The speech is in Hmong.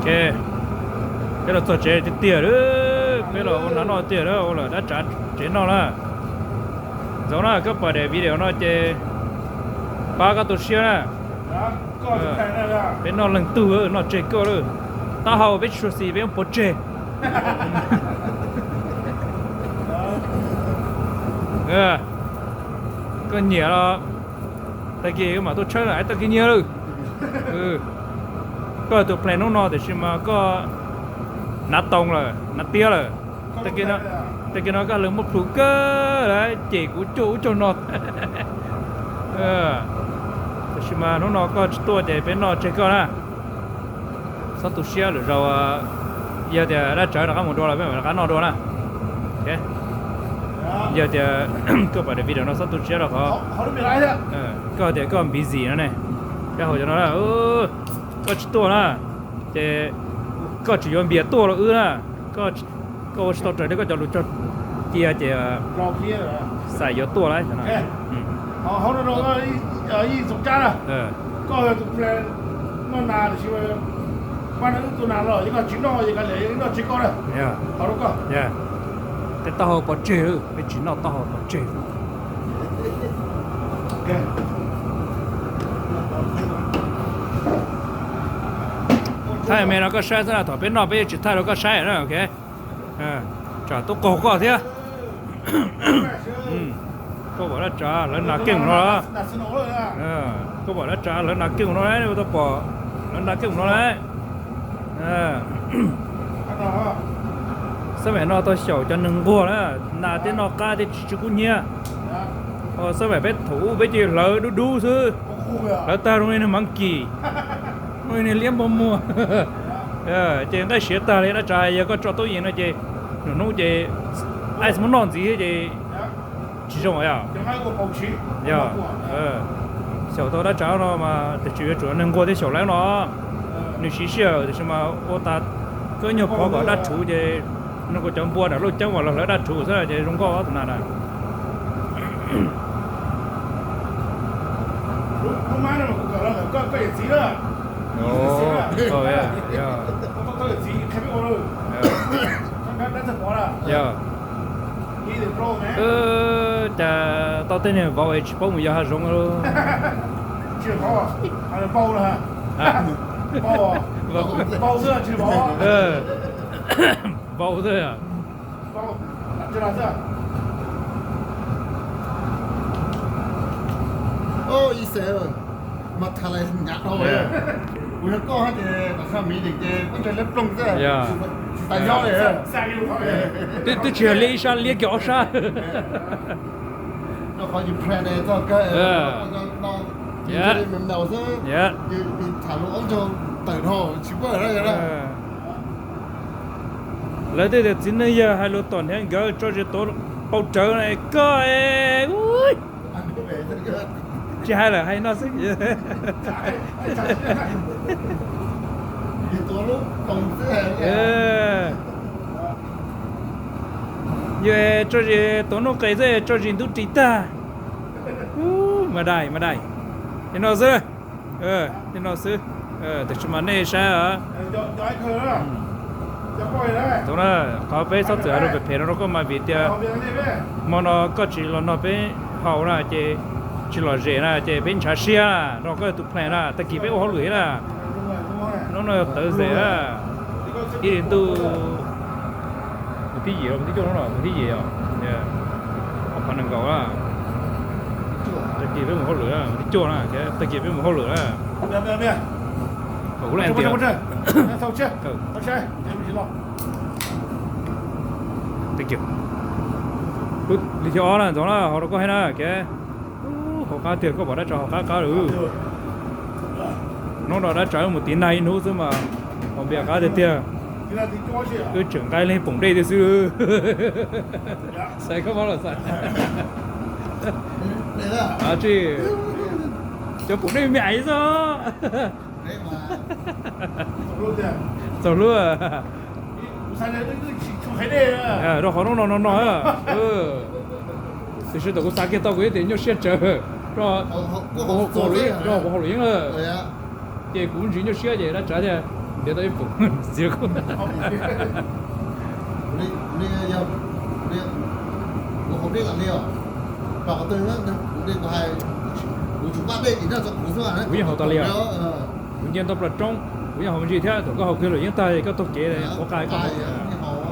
Ok, peb los txog tsev tiag tiag lawm, peb los ua nas noj tiag lawm, ua lawm dab tsav tsev noj na. Ntxoov na, koj pom daim video no ces pab koj tu siab na. Peb noj leej twg noj tseg koj lawm. Taub hau peb tsis tshua xis, peb muab pov tseg. Koj nyiam los tag kis mam tuaj tshawb lawm, tag kis nyiam lawm. Koj tus plan hnub no tiam sis mas koj hnav toos lawm, hnav tiab lawm. Tag kis no koj lawv muab plhus kawg lawm, cem kuv cuag ub cuag no. Tiam sis mas hnub no koj tsis tuaj ces peb noj tseg koj na. Txhob tu siab, lwm zaus yog tias dab tsawv rov qab mus dua los peb mam rov qab noj dua na. Yog tias koj pom daim video no txhob tu siab rau qhov koj tias koj busy no ne, koj hauv cov no na, koj tsis tuaj na ces koj tsis yuav npias tuaj los wb na, koj ua tsis tau raws li koj cov lus cog cia ces xais yuav tuaj lawm. Koj tus plan noj nas tiam sis mas pab noj wb tus nas los yog koj tsis noj ces kav liam, noj tseg koj na. Tej taub hau pov tseg, peb tsis noj taub hau pov tseg. Thaij me no koj saib xwb na, thaum peb noj peb yeej tsis thaij rau koj saib na, ok. Tsam tub qaug koj thiab. Koj pom dab tsav lawv nas keej no, koj pom dab tsav lawv nas keej no, tau pom lawv nas keej no na. Xab maim no tau xyaum cov neeg nquag na, nas tej noj qab tej tsis tsw kub hnyiab. Xab maim peb thaum ub peb ces hlawv dub dub xwb, hlawv tag zoo li niag monkey, zoo li niag liab npog muag. Ces nqaij siav tag li dab tsav, yog koj tso tub yees no ces nws hnub ces ice muab noj ntxiv thiab ces tsis zoo yom. Yog, xyaum tau dab tsav no mas tab sis yuav tsum neeg nquag thiaj xyaum lawv no. Nws siv sij hawm tiam sis mas ua tas koj nyuag pov kom dab rhuv ces nws kuj cov npua nram Looj Ceeb uas los hlawv dab rhuv xwb ces zoo nkauj tus nas na. Yog, cas tau tej niag vauv es tsis paub mus yos hav zoov. Vauv xwb. Mas tham lais hnyav dhau. Kuv yog koj ces kom xa miv deem ces koj ntshe liab ploog xwb, tsis tas nyob li. Twb tsis yog liab ib sab, liab kiag ob sab. Rau qhov yus plan txog kawg, no me naus xwb, yus tham lus ob ncaug tawm dhau tsis pab na. Lawv tej tias txiv neej yawg hais lus tom hniav nkawd tso zis tuav paus rawv koj. Tsis hais lawm, hais no xwb. Yog tso zis tuav nuj qes xwb, tso zis ntub ris tag. Mas dais, mas dais. Li no xwb. Li no xwb. Tiam sis mas nej saib os. Thaum na, qhov peb txhob txwm hais lus phem phem no rau koj mas vim tias hmo no koj tsis los nrog peb haus na ces tsis lom zem na ces peb ntshav siab na, nrog koj tus plan na, tag kis peb ua hauj lwm thiab na. Hnub no yog tawv zem na, ib hlis ntuj mus thib yim los mus thib cuaj, hnub no mus thib yim os, ob phav nees nkaum na. Tag kis peb mus hauj lwm na, mus thib cuaj na, tag kis peb mus hauj lwm na. Kuv lam tias li xyoo ob na, ntxoov na, hauv rau koj thiab na, kev hauv qab tiag, koj pom dab tsov hauv qab qab lawm. Hnub no dab tsov mus tiv nag ib hnub xwb mas hauv npias qab tiag tiag. Wb tseem nqa leeg poom dej tiag xwb. Xaiv koj mab los xaiv. Cov poom dej me me aiv xwb. Txaus hlub. Rau qhov hnub no no no, tiam sis thaum kuv xav kiag tau kuv yeej tias nyuaj siab tsawv, rau kuv hauj lwm yeeb lawm. Ces kuv ntsis nyuaj siab ces dab tsav tias Ntiab tau ib pum txiv kuv. Kuv yeej haus tas li os. Kuv nce ntau plaws roob, kuv yeej haus me ntsis thiab, thaum koj haus kiag luam yeeb tag koj taug kev quav qa koj haus.